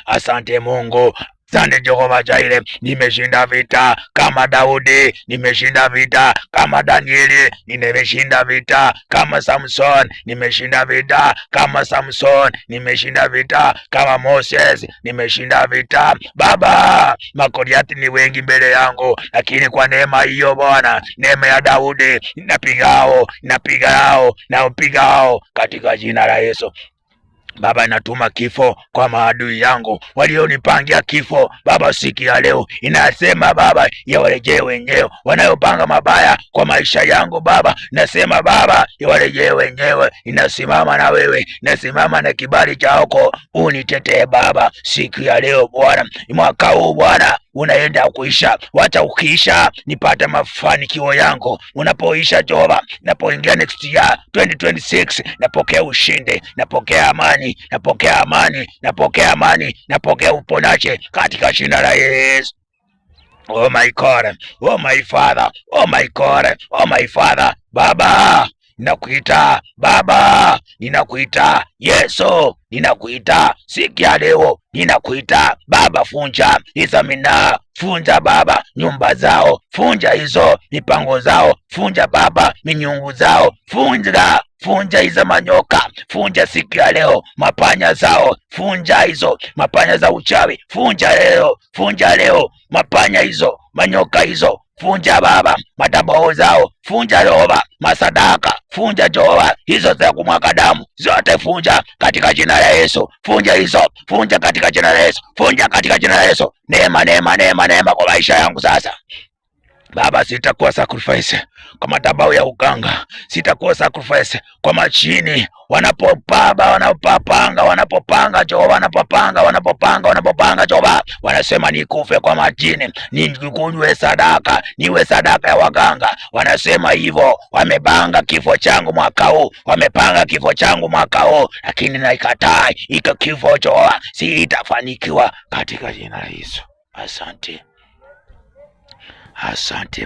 Asante Mungu. Asante Jehova Jaire, nimeshinda vita kama Daudi, nimeshinda vita kama Danieli, nimeshinda vita kama Samson, nimeshinda vita kama Samson, nimeshinda vita kama Moses, nimeshinda vita. Baba, Magoliathi ni wengi mbele yangu, lakini kwa neema hiyo Bwana, neema ya Daudi, napigao, napigao, napigao katika jina la Yesu. Baba, natuma kifo kwa maadui yangu walionipangia kifo. Baba, siku ya leo inasema Baba, yawarejee wenyewe wanayopanga mabaya kwa maisha yangu. Baba, nasema Baba, yawarejee wenyewe. Inasimama na wewe, nasimama na kibali chako, unitetee Baba siku ya leo Bwana. Mwaka huu Bwana unaenda kuisha, wacha ukiisha nipate mafanikio yangu. Unapoisha Jehova, napoingia next year 2026, napokea ushindi, napokea amani, napokea amani, napokea amani, napokea uponaji katika jina la Yesu. Oh my God, oh my Father, oh my God, oh my Father. Baba, ninakuita Baba, ninakuita Yesu, ninakuita siku ya leo, ninakuita Baba, funja hizo minaa, funja Baba nyumba zao, funja hizo mipango zao, funja Baba minyungu zao, funja funja hizo manyoka, funja siku ya leo mapanya zao, funja hizo mapanya za uchawi, funja leo, funja leo mapanya hizo, manyoka hizo, funja Baba madhabahu zao, funja Jehova masadaka, funja Jehova hizo za kumwaga damu zote, funja katika jina la Yesu, funja hizo, funja katika jina la Yesu, funja katika jina la Yesu. Neema, neema, neema, neema kwa maisha yangu sasa. Baba, sitakuwa sacrifice kwa madhabahu ya uganga, sitakuwa sacrifice kwa majini wanapopaba, wanapopanga, wanapopanga Jehova, wanapopanga, wanapopanga, wanapopanga Jehova, wanasema nikufe kwa majini, nikunywe sadaka, niwe sadaka ya waganga. Wanasema hivyo, wamepanga kifo changu mwaka huu, wamepanga kifo changu mwaka huu, lakini naikataa iko kifo Jehova, sitafanikiwa katika jina la Yesu. Asante, asante.